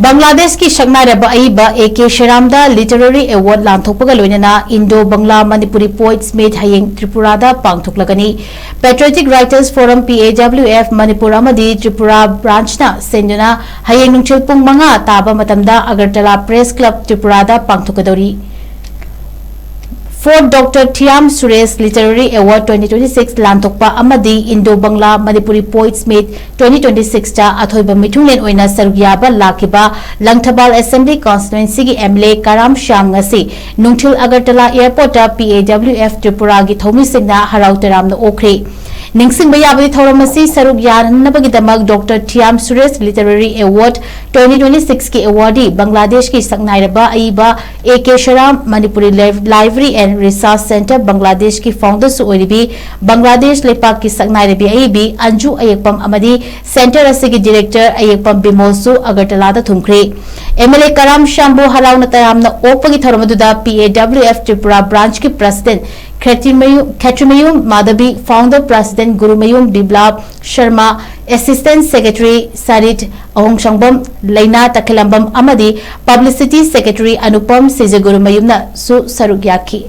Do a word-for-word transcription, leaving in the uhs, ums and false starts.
ꯕꯪꯒ꯭ꯂꯥꯗꯦꯁꯀꯤ ꯁꯛꯅꯥꯏꯔꯕ ꯑꯏꯕ ꯑꯦ ꯀꯦ ꯁꯦꯔꯥꯝꯗ Literary Award ꯂꯥꯟꯊꯣꯛꯄꯒ ꯂꯣꯏꯅꯅ Indo Bangla Manipuri Poets Meet ꯍꯌꯦꯡ ꯇ꯭ꯔꯤꯄꯨꯔꯥꯗ ꯄꯥꯡꯊꯣꯛꯂꯒꯅꯤ꯫ Patriotic Writers Forum, P A W F, Manipur ꯑꯃꯗꯤ ꯇ꯭ꯔꯤꯄꯨꯔꯥ ꯕ꯭ꯔꯥꯟꯆꯅ ꯁꯤꯟꯗꯨꯅ ꯍꯌꯦꯡ ꯅꯨꯡꯊꯤꯜ ꯄꯨꯡ ꯃꯉꯥ ꯇꯥꯕ ꯃꯇꯝꯗ ꯑꯒꯔꯇꯂꯥ ꯄ꯭ꯔꯦꯁ ꯀ꯭ꯂꯕ ꯇ꯭ꯔꯤꯄꯨꯔꯥꯗ ꯄꯥꯡꯊꯣꯛꯀꯗꯧꯔꯤ꯫ Fourth Doctor Thiam Suresh Literary Award twenty twenty-six ꯂꯥꯟꯊꯣꯛꯄ ꯑꯃꯗꯤ Indo Bangla Manipuri Poets Meet twenty twenty-six ꯇ ꯑꯊꯣꯏꯕ ꯃꯤꯊꯨꯡꯂꯦꯟ ꯑꯣꯏꯅ ꯁꯔꯨꯛ ꯌꯥꯕ ꯂꯥꯛꯈꯤꯕ ꯂꯪꯊꯕꯥꯜ Assembly Constituency ꯒꯤ M L A ꯀꯔꯥꯝ ꯁ꯭ꯌꯥꯝ ꯉꯁꯤ ꯅꯨꯡꯊꯤꯜ ꯑꯒꯔꯇꯂꯥ Airport ꯇ P A W F ꯇ꯭ꯔꯤꯄꯨꯔꯥꯒꯤ ꯊꯧꯃꯤꯁꯤꯡꯅ ꯍꯔꯥꯎ ꯇꯔꯥꯝꯅ ꯑꯣꯛꯈ꯭ꯔꯦ꯫ ꯅꯤꯡꯁꯤꯡꯕ ꯌꯥꯕꯗꯤ, ꯊꯧꯔꯝ ꯑꯁꯤ ꯁꯔꯨꯛ ꯌꯥꯅꯅꯕꯒꯤꯗꯃꯛ Doctor Thiam Suresh Literary Award twenty twenty-six ꯀꯤ awardee ꯕꯪꯒ꯭ꯂꯥꯗꯦꯁꯀꯤ ꯁꯛꯅꯥꯏꯔꯕ ꯑꯏꯕ A K ꯁꯦꯔꯥꯝ, Manipuri Library and Research Centre ꯕꯪꯒ꯭ꯂꯥꯗꯦꯁꯀꯤ founder ꯁꯨ ꯑꯣꯏꯔꯤꯕꯤ ꯕꯪꯒ꯭ꯂꯥꯗꯦꯁ ꯂꯩꯄꯥꯛꯀꯤ ꯁꯛꯅꯥꯏꯔꯕꯤ ꯑꯏꯕꯤ ꯑꯟꯖꯨ ꯑꯌꯦꯛꯄꯝ ꯑꯃꯗꯤ centre ꯑꯁꯤꯒꯤ director ꯑꯌꯦꯛꯄꯝ ꯕꯤꯃꯣꯜꯁꯨ ꯑꯒꯔꯇꯂꯥꯗ ꯊꯨꯡꯈ꯭ꯔꯦ꯫ M L A ꯀꯔꯥꯝ ꯁ꯭ꯌꯥꯝꯕꯨ ꯍꯔꯥꯎꯅ ꯇꯌꯥꯝꯅ ꯑꯣꯛꯄꯒꯤ ꯊꯧꯔꯝ ꯑꯗꯨꯗ P A W F Tripura ꯕ꯭ꯔꯥꯟꯆꯀꯤ president Khetrimayum, Khetrimayum Madhabi, founder president Gurumayum ꯕꯤꯕ꯭ꯂꯥꯞ Sharma, assistant secretary ꯁꯥꯔꯤꯠ ꯑꯍꯣꯡꯁꯪꯕꯝ, ꯂꯩꯅꯥ ꯇꯈꯦꯂꯝꯕꯝ ꯑꯃꯗꯤ publicity secretary ꯑꯅꯨꯄꯝ ꯁꯤꯖꯒꯨꯔꯨꯃꯌꯨꯝꯅꯁꯨ ꯁꯔꯨꯛ ꯌꯥꯈꯤ꯫